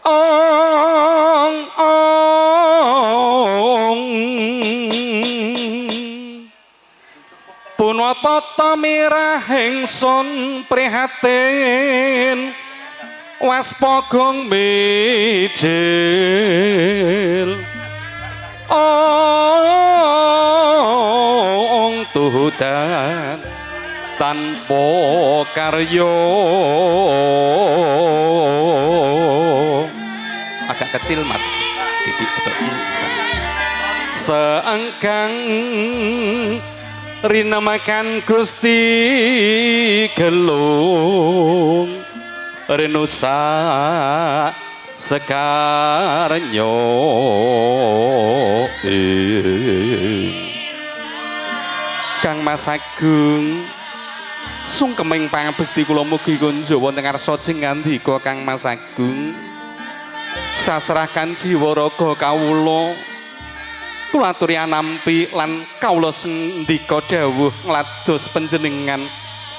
Ong ong punapa mirahing sun prihatin waspogong mijil ong tuhudan tanpa karya. Agak kecil Mas Didik, agak kecil. Seengkang rinemakan Gusti Gelung renusa sekarnyo. Kang Mas Agung sungkeming pangabekti kula mugi kunjuk wonten ngarsa jeng ngandika Kang Mas Agung sasrahkan jiwa raga kawula kula aturi anampi lan kawula sendika dawuh nglados panjenengan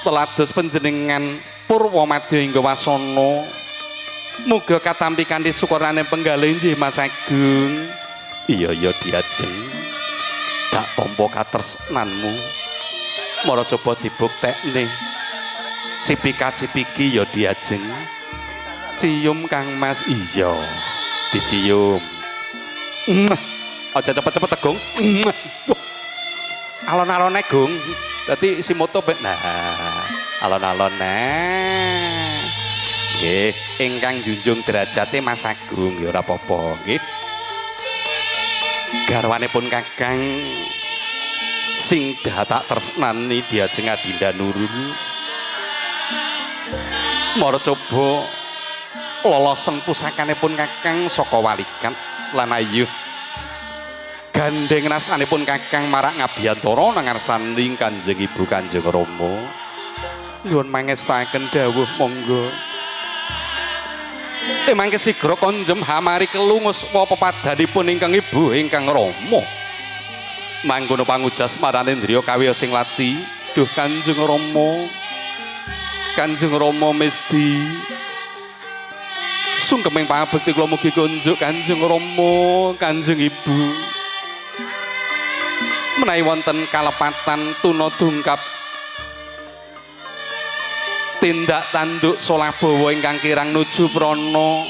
telados panjenengan purwa madya hingga wasana muga katampi kanthi syukurane penggalih nggih Mas Agung. Iya ya diajeng gak tampa katresnanmu mara coba dibuktekne cipika-cipiki ya diajeng cium Kang Mas. Iya dicium. Aja cepet-cepet Tegung. Alon-alone Gung. Dadi si moto ben nah alon-alon nah. Nggih, ingkang junjung derajate Mas Agung ya ora apa-apa nggih. Garwanipun Kakang sing tak tresnani diajeng Adinda Nurul. Mara coba lolosen pusakanipun Kakang saka walikat lan ayuh gandeng nastanipun Kakang marak ngabiyantara nang ngarsaning Kanjeng Ibu Kanjeng Rama. Nyuwun mangestaken dawuh monggo. Mangke sigra konjem hamari kelungus wa pepadanipun ingkang Ibu ingkang Rama. Mangkono pangujas maranendriya kawya sing lati. Duh Kanjeng Rama. Kanjeng Rama mesti sungkeming pangabekti kula mugi kunjuk Kanjeng Rama, Kanjeng Ibu. Menawi wonten kalepatan tuna dungkap tindak tanduk solah bawa ingkang kirang nuju prana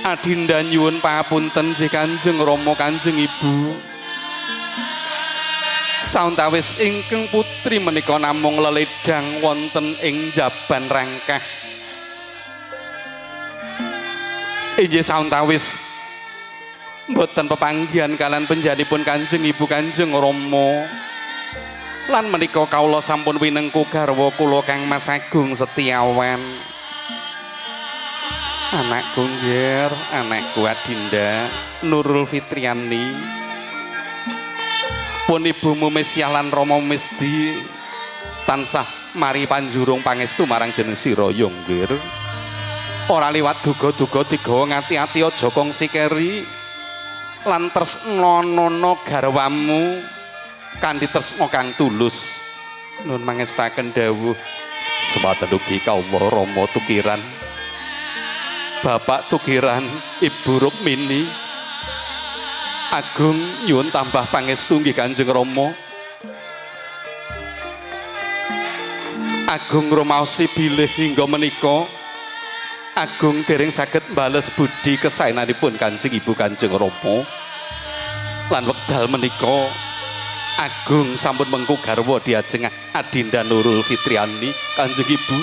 Adinda nyuwun pangapunten nggih Kanjeng Rama Kanjeng Ibu. Sauntawis ingkang putri menika namung leledang wonten ing jaban rangkah. Inggih sauntawis mboten pepanggihan kalian penjanipun Kanjeng Ibu Kanjeng Rama. Lan menika kawula sampun winengku garwa kula Kang Mas Agung Setiawan. Anakku nggih, anakku Adinda Nurul Fitriani. Pun ibumu Mesyah lan Rama Misdi tansah mari panjurung pangestu marang jeneng sira ya nggih. Ora liwat duga-duga digawa ngati-ati aja kongsi keri lan tresna nono garwamu kanthi tresna kang tulus. Nun mangestaken dawuh semanten ugi kawula Rama Tukiran, Bapak Tukiran, Ibu Rukmini. Agung nyuwun tambah pangestu nggih Kanjeng Rama. Agung rumaosi bilih hingga menika Agung dereng saged bales budi kesaenanipun Kanjeng Ibu Kanjeng Rama. Lan wekdal menika Agung sampun mengku garwa diajeng Adinda Nurul Fitriani. Kanjeng Ibu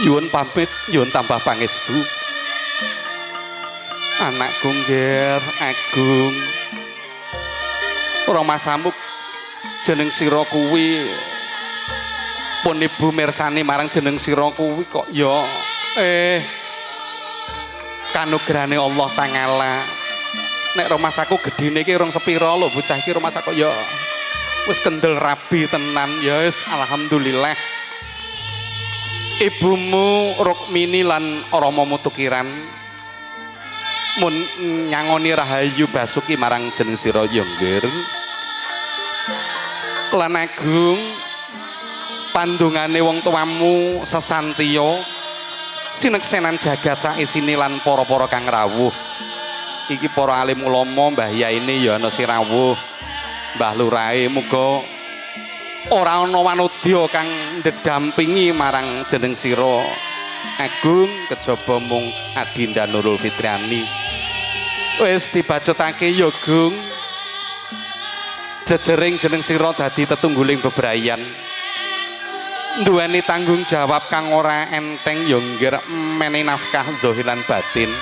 nyuwun pamit, nyuwun tambah pangestu. Anakku nggih Agung, romasamu jeneng sira kuwi pun ibu mirsani marang jeneng sira kuwi kok ya kanugrahane Allah Ta'ala. Nek romasaku gedhene iki rong sepira lho bocah iki romasaku ya wis kendel rabi tenan ya wis alhamdulillah. Ibumu Rukmini lan ramamu Tukiran mun nyangoni rahayu basuki marang jeneng sira ya nggih. Lan Agung pandungane wong tuamu sesantiya Sineksenan jagat saisine lan para-para kang rawuh. Iki para alim ulama, Mbah Yaine ya ana sing rawuh, Mbah Lurahe, muga ora ana wanudya kang ndedampingi marang jeneng sira Agung kejaba mung Adinda Nurul Fitriani. Wis dibacutake ya Gung, jejering jeneng sira dadi tetungguling bebrayan, duweni tanggung jawab kang ora enteng ya nggir, menehi nafkah zahir lan batin.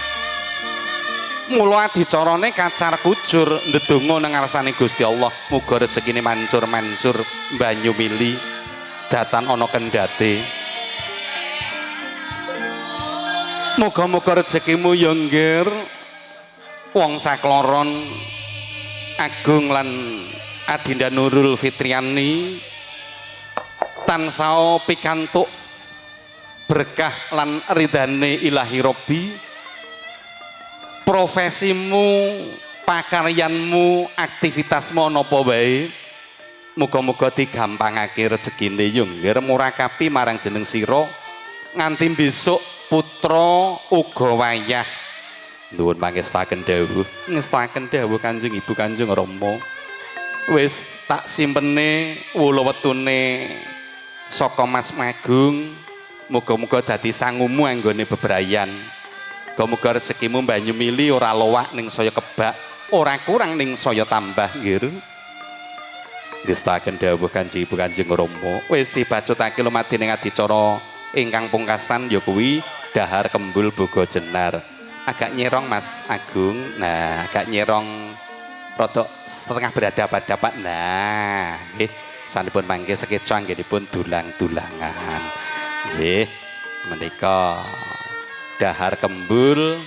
Mula adicarane kacar kujur ndedonga nang ngarsane Gusti Allah, muga rezekine mancur-mancur banyu mili datan ana kendhate. Muga-muga rezekimu ya nggir wong sakloron Agung lan Adinda Nurul Fitriani tansah pikantuk berkah lan ridane Ilahi Robbi. Profesimu, pakaryanmu, aktivitasmu ana apa wae, muga-muga digampangake rezekine yo nggir, murakapi marang jeneng sira nganti besok putra uga wayah. Nuwun pangestaken dawuh, ngestaken dawuh Kanjeng Ibu Kanjeng Rama. Wis tak simpene wula wetune saka Mas Magung, muga-muga dadi sangumu anggone bebrayan. Muga-muga rezekimu banyu mili ora lowak ning saya kebak, ora kurang ning saya tambah nggir. Ngestaken dawuh Kanjeng Ibu Kanjeng Rama. Wis dibacutake lumadi ning adicara ingkang pungkasan ya kuwi dahar kembul boga jenar. Agak nyerong Mas Agung. Nah, agak nyerong rodok setengah beradab-adaban. Nah, nggih, sanipun mangke sekeca anggenipun dulang-dulangan. Nggih, menika dahar kembul,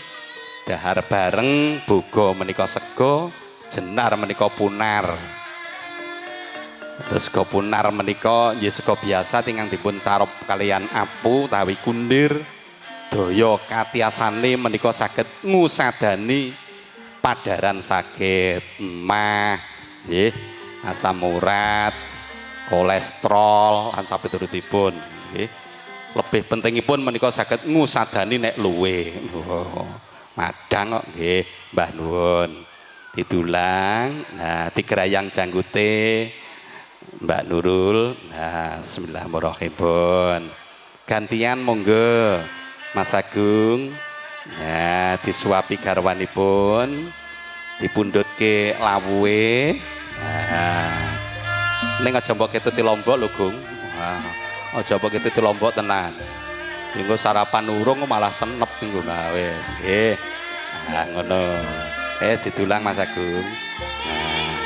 dahar bareng, boga menika sega, jenar menika punar. Terus sega punar menika nggih sega biasa ingkang dipun carop kaliyan apu utawi kundir. Daya katiasane menika saged ngusadani padaran sakit emah, nggih, asam urat, kolesterol lan sapiturutipun, nggih. Lebih pentingipun menika saged ngusadani nek luwe. Oh, madang kok nggih, Mbah nuwun. Didulang, nah digerayang janggute Mbak Nurul. Nah, bismillahirrahmanirrahim. Gantian monggo Mas Agung. Nah, disuapi garwanipun, dipundhutke lawuhe. Nah, ning aja mbok ketuti lombok lho, Gung. Wah, aja mbok ketuti lombok tenan. Engko sarapan urung malah senep minggu. Nah, wis nggih. Nah, ngono. Wis didulang Mas Agung. Nah.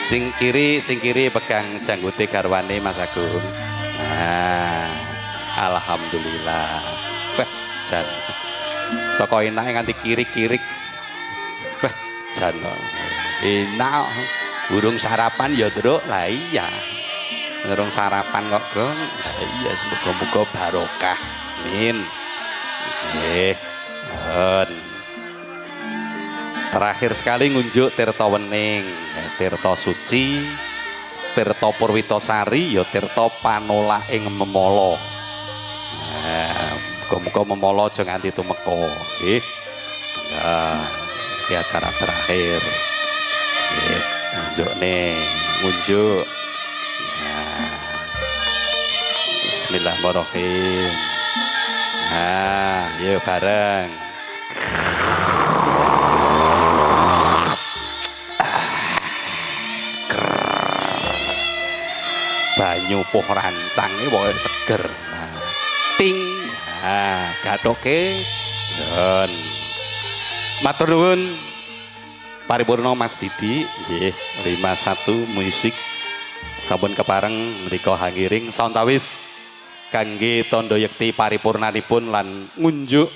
Sing kiri pegang janggote garwane Mas Agung. Nah, alhamdulillah. Wah, jan. Saka enake nganti kirik-kirik. Wah, jan. Enak. Burung sarapan ya, Truk. Lah iya. Durung sarapan kok, Gong. Lah iya, semoga-moga barokah. Amin. Nggih. Nuwun. Terakhir sekali ngunjuk Tirta Wening, Tirta Suci, Tirta Purwitasari, ya Tirta Panolak ing Memala. Nah, muga-muga memala aja nganti tumeka, nggih. Nah, iki acara terakhir. Nggih, ngunjukne, ngunjuk. Nah. Bismillahirrahmanirrahim. Nah, yuk bareng. Banyu puh rancang iki pokoke seger. Nah, ting. Nah, gathoke. Yon. Matur nuwun paripurna Mas Didi, nggih, 51 musik sampun kepareng mriku hangiring sauntawis kangge tandha yekti paripurnanipun lan ngunjuk